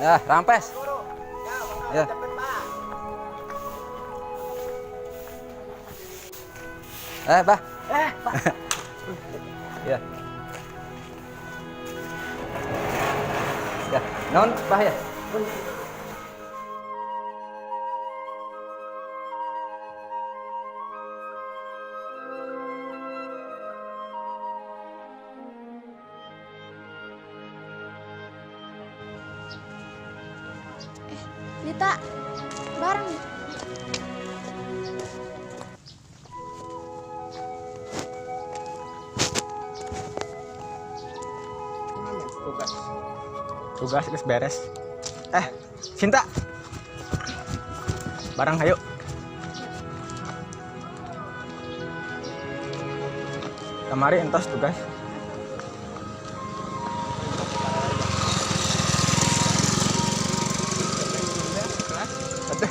Ya, rampes. Ya. Eh, Bah. Eh, Pak. Ya. Ya, non, Bah ya. Dita, bareng. Tugas. Tugas geus beres. Eh, Sinta. Bareng ayo. Kamari entos tugas. Aduh.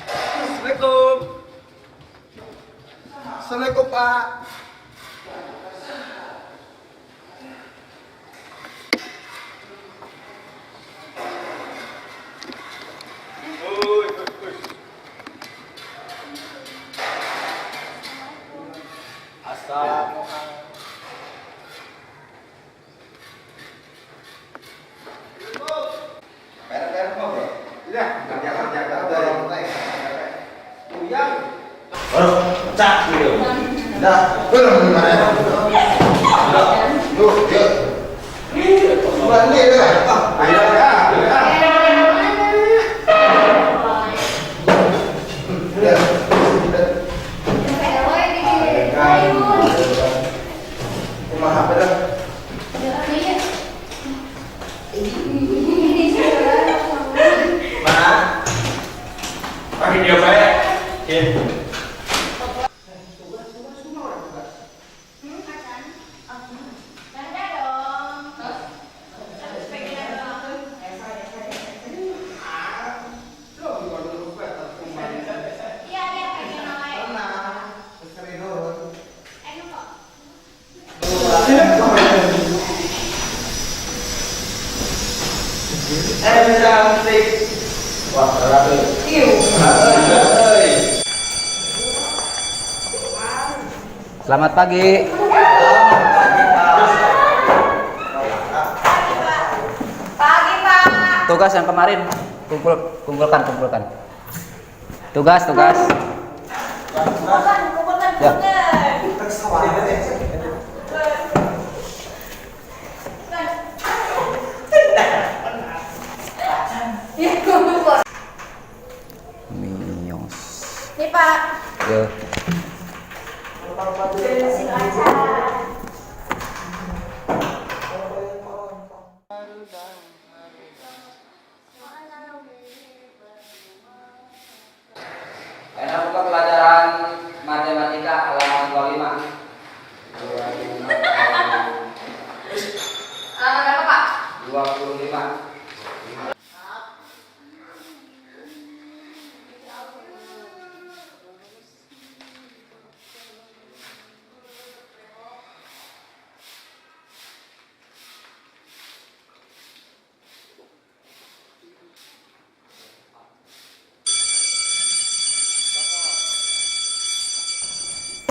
Assalamualaikum. Assalamualaikum, Pak. Assalamualaikum. Iya, kerja kerja kerja. Puyang. Cak gitu. Dah, belum gimana? Lu, yuk. Mandi dah. Ayo ya. Udah. Udah. Kumaha apa dah? Mana? Pakai dia bae. Cin. Eh, cantik. Wah, rapi. Selamat pagi. Pagi, Pak. Tugas yang kemarin kumpul kumpulkan kumpulkan. Tugas tugas. Kumpulkan, kumpulkan, Ya. Kumpulkan. Iya, kumpul. Mios. Nih, Pak. Yo. Enak buka pelajaran matematika halaman 25. Halaman berapa, Pak? 25.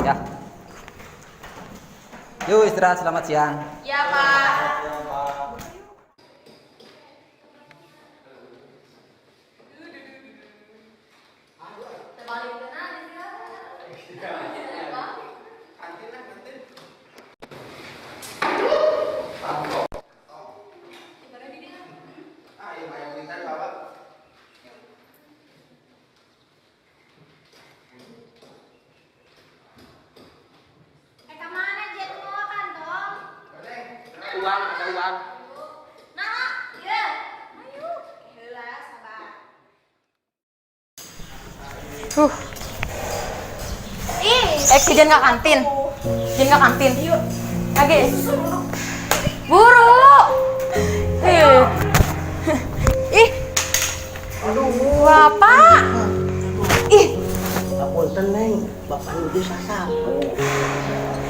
Ya. Yuk istirahat, selamat siang. Ya, Pak. Kemana jet mau kantong? Uang, ada uang. Nah, ya. Ayo. Heula, sabar. Ih, Jangan ke kantin. Jangan ke kantin. Yuk. Lagi. Buru. Ih. Ih. Aduh, Bapak. Ih, Punten neng, bapak nuju sasapu.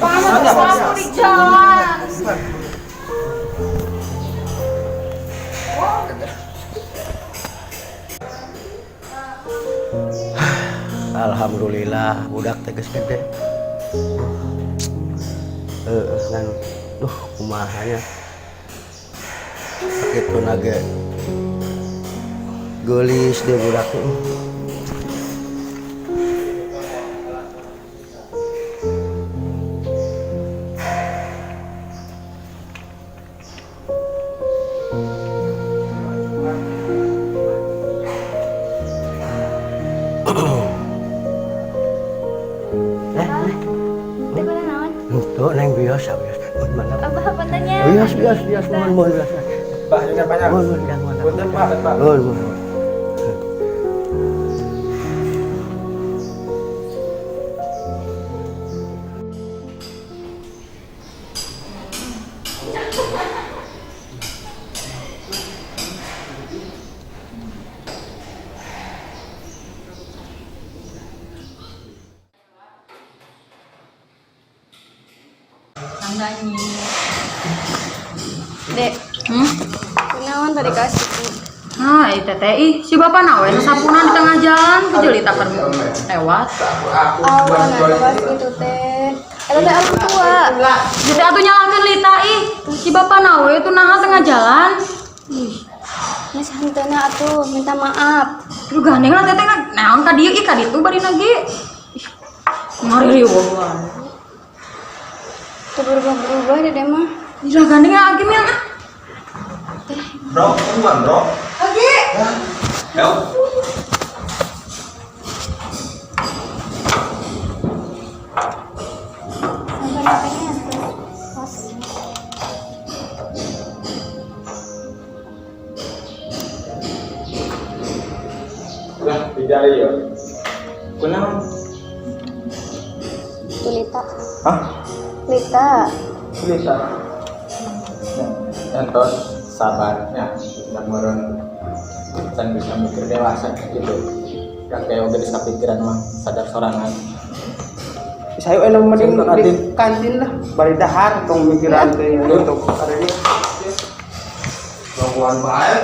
panas sapu di jalan. Alhamdulillah, budak tegas gede. Ngan, duh, kumahanya. Kitu nage. Geulis deh budak tuh. Neng, neng. Teh pada naon? Tuh, neng biasa, biasa. Mun mana? Abah puntennya. Bias, bias, bias, mun, mun, bias. Pak, ini banyak. Mun, mun, dah, mun. Punten, Pak, Pak. Mun, mun. Dek, kunaon tadi kasih? Nah, ih teteh ih, si bapak nawe sasapunan di tengah jalan, ku jelita keur lewat. Awan atuh gitu teh. Eta teh orang tua. Jadi atuh nyalahkeun Lita ih, si bapak nawe itu naha tengah jalan. Ih, geus hanteuna atuh minta maaf. Aduh gandeng lah teteh kan naon ka dieu ih ka ditu bari nage. Ih, ngaririweuh wae. Teu berubah-berubah deh mah. Ih lah gandeng ya Agim yang ah. Bro, tungguan bro. Agi. Yo. Sampai HP-nya Kos. Lah, tidak ya. Kunaon? Tuh Lita. Hah? Lita. Lita. Nah, entos sabarnya dan meureun can bisa mikir dewasa gitu. Yang kayak udah bisa pikiran mah sadar sorangan. Saya enak mending Sing di kantin. kantin lah bari dahar tong mikiran teh untuk hari ini. Gangguan baik.